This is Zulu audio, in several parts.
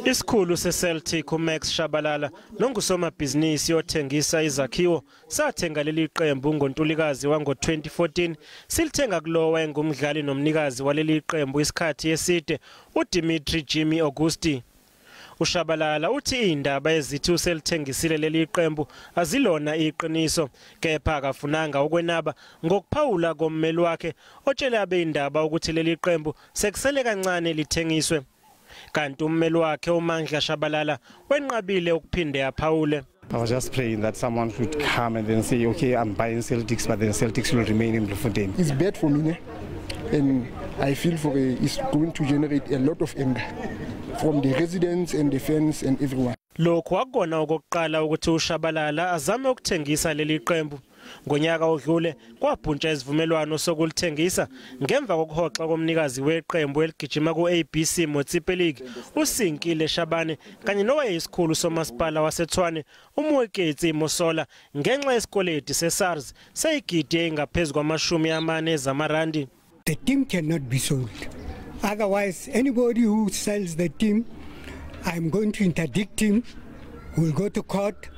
Isikhulu seCeltic uMax Shabalala nongusomabhizinisi othengisa izakhiwo sathenga leli qembu ngoNtulikazi wango-2014, silithenga kulowo engumdlali nomnikazi waleli qembu isikhathi eside uDimitri Jimmy Augusti. UShabalala uthi indaba ezithi uselithengisile leli qembu azilona iqiniso, kepha akafunanga ukwenaba ngokuphawula kommeli wakhe otshele abeindaba ukuthi leli qembu sekusele kancane lithengiswe. Kanti ummeli wakhe uMandla Shabalala wenqabile ukuphinde aphawule. I was just praying that someone should come and then say, okay, I'm buying Celtics, but then Celtics will remain in Bloemfontein. It's bad for me, and I feel for it's going to generate a lot of anger from the residents and the fans and everyone. Lokhu akukona okokuqala ukuthi uShabalala azame ukuthengisa leli qembu. Ngonyaka odlule kwabhuntsha isivumelwano sokulithengisa ngemva kokuhoxa komnikazi weqembu eligijima ku-ABC Motsepe League uSinkile Shabane kanye nowayesikhulu somasipala waseTshwane uMoeketsi Mosola ngenxa yesikweleti seSARS seyigidi engaphezu kwama-40 zamarandi. The team cannot be sold. Otherwise, anybody who sells the team, I'm going to interdict him. We'll go to court,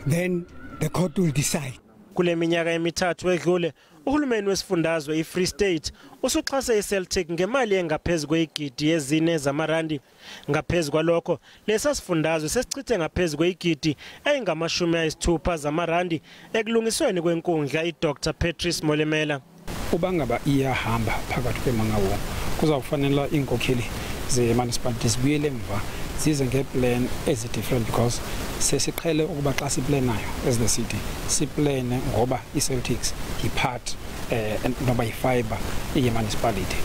then the court will decide. Kule minyaka emithathu edlule, uhulumeni wesifundazwe iFree State usuxhase iCeltic ngemali engaphezu kweyigidi ezine zamarandi. Ngaphezu kwalokho, lesa sifundazwe sesichithe ngaphezu kweyigidi engama-60 zamarandi ekulungisweni kwenkundla iDr Patrice Molemela. Uba ngaba iyahamba phakathi kweMangaung, kuzawufanela iinkokheli ze-municipality zibuyele emva zize ngee-plan ezi-different, because sesiqhele ukuba xa siplanayo as the city siplane ngoba i-Celtics yi-part noba yi-fiber ye-municipality.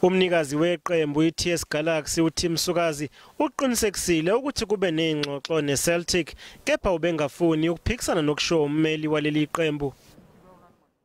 Umnikazi weqembu iTS Galaxy uTim Sukazi uqinisekisile ukuthi kube nezingxoxo neCeltic, kepha ubengafuni ukuphikisana nokusho ummeli waleli qembu.